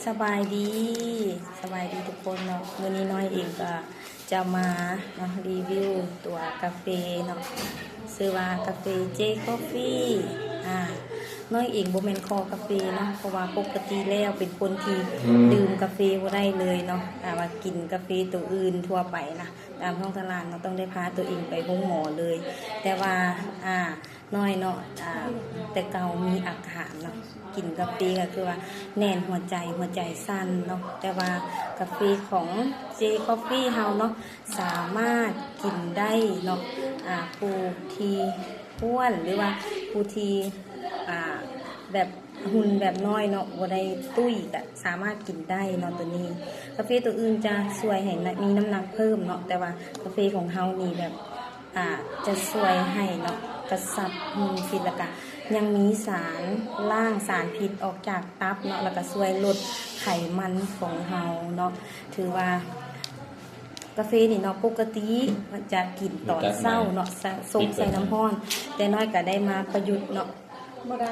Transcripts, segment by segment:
ສະບາຍດີ ສະບາຍດີທຸກຄົນເນາະ. ມື້ນີ້ນ້ອຍເອງກໍຈະມາເນາະ ຣີວິວຕົວກາເຟເນາະ ຊື່ວ່າກາເຟ J Coffee. ອາ ນ້ອຍເອງບໍ່ແມ່ນຄໍ່ກາເຟເນາະ ເພາະວ່າປົກກະຕິແລ້ວເປັນຄົນທີ່ ອືມ ດື່ມກາເຟບໍ່ໄດ້ເລີຍເນາະ ອາ ວ່າກິນກາເຟໂຕອື່ນທົ່ວໄປນະ ຕາມທ້ອງຕະຫຼາດເນາະ ຕ້ອງໄດ້ພາຕົວເອງໄປໂຮງໝໍເລີຍ. ແຕ່ວ່າ ອາ ນ້ອຍເນາະ ອາ ແຕ່ເກົ່າມີອາການເນາະ ກິນກາເຟກໍຄືວ່າແໜ້ນຫົວໃຈ ຫົວໃຈສັ່ນເນາະ. ແຕ່ວ່າກາເຟຂອງ J Coffee ເຮົາເນາະ ສາມາດກິນໄດ້ເນາະ ອາ ຜູ້ທີ່ອ້ວນ ຫຼືວ່າຜູ້ທີ່ ອາ ແບບ ຫຸ່ນແບບນ້ອຍເນາະ ບໍ່ໄດ້ຕຸ້ຍ ກະສາມາດກິນໄດ້ເນາະ. ໂຕນີ້ ກາເຟໂຕອື່ນຈະຊ່ວຍໃຫ້ ມີນ້ຳໜັກເພີ່ມເນາະ ແຕ່ວ່າກາເຟຂອງເຮົານີ້ແບບ ອາ ຈະຊ່ວຍໃຫ້ເນາະ ກະຊັບຫຸ່ນຟິດ ແລ້ວກະຍັງມີສານລ້າງສານພິດອອກຈາກຕັບເນາະ ແລ້ວກະຊ່ວຍລົດໄຂມັນຂອງເຮົາເນາະ. ຖືວ່າກາເຟນີ້ເນາະ ປົກກະຕິຈະກິນຕອນເຊົ້າເນາະ ຊະ ຊົງໃສ່ນ້ຳຮ້ອນ ແຕ່ນ້ອຍກະໄດ້ມາປະຍຸກເນາະ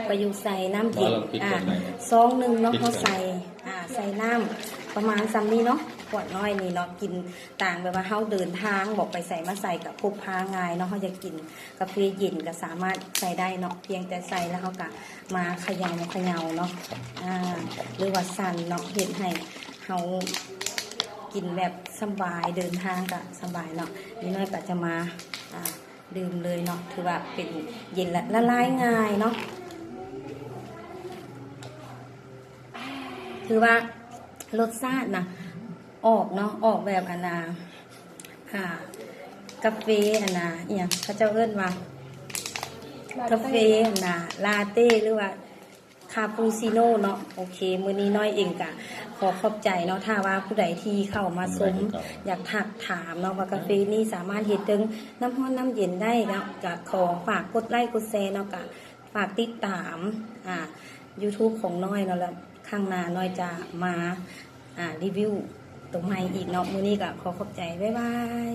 ປະຍຸກໃສ່ນ້ຳເຢັນ ອາ ຊອງໜຶ່ງເນາະ ເຮົາໃສ່ ອາ ໃສ່ນ້ຳປະມານສ່ຳນີ້ເນາະ ຂວດນ້ອຍນີ້ເນາະ. ກິນຕາງແບບວ່າເຮົາເດີນທາງ ບໍ່ໄປໃສມາໃສກະພົກພາງ່າຍເນາະ. ເຮົາຢາກກິນກາເຟເຢັນກະສາມາດໃສ່ໄດ້ເນາະ ພຽງແຕ່ໃສ່ແລ້ວເຮົາກະມາຂະເຍົາຂະເຍົາເນາະ ອາ ຫຼືວ່າສັ່ນເນາະ ເຮັດໃຫ້ເຮົາກິນແບບສະບາຍ ເດີນທາງກະສະບາຍເນາະ. ນີ້ນ້ອຍກະຈະມາ ອາ ດື່ມເລີຍເນາະ ຖືວ່າເປັນເຢັນ ລະ ລະລາຍງ່າຍເນາະ. ຖືວ່າລົດຊາດນະ ອອກເນາະ ອອກແບບອັນນ່າ ອາ ກາເຟອັນນ່າ ອີ່ຫຍັງເຂົາເຈົ້າເອີ້ນວ່າ ກາເຟອັນນ່າ ລາເຕ້ ຫຼືວ່າ ຄາປູຊິໂນເນາະ. ໂອເຄ ມື້ນີ້ນ້ອຍເອງກະຂໍຂອບໃຈເນາະ ຖ້າວ່າຜູ້ໃດທີ່ເຂົ້າມາຊົມ ຢາກທັກຖາມເນາະ ວ່າກາເຟນີ້ສາມາດເຮັດເຖິງນ້ຳຮ້ອນນ້ຳເຢັນໄດ້ເນາະ ກະຂໍຝາກກົດໄລກົດແຊເນາະ ກະຝາກຕິດຕາມ ອາ YouTube ຂອງນ້ອຍເນາະ ແລ້ວຄັ້ງໜ້ານ້ອຍຈະມາ ອາ ຣີວິວໂຕໃໝ່ອີກເນາະ. ມື້ນີ້ກະຂໍຂອບໃຈ ບາຍບາຍ.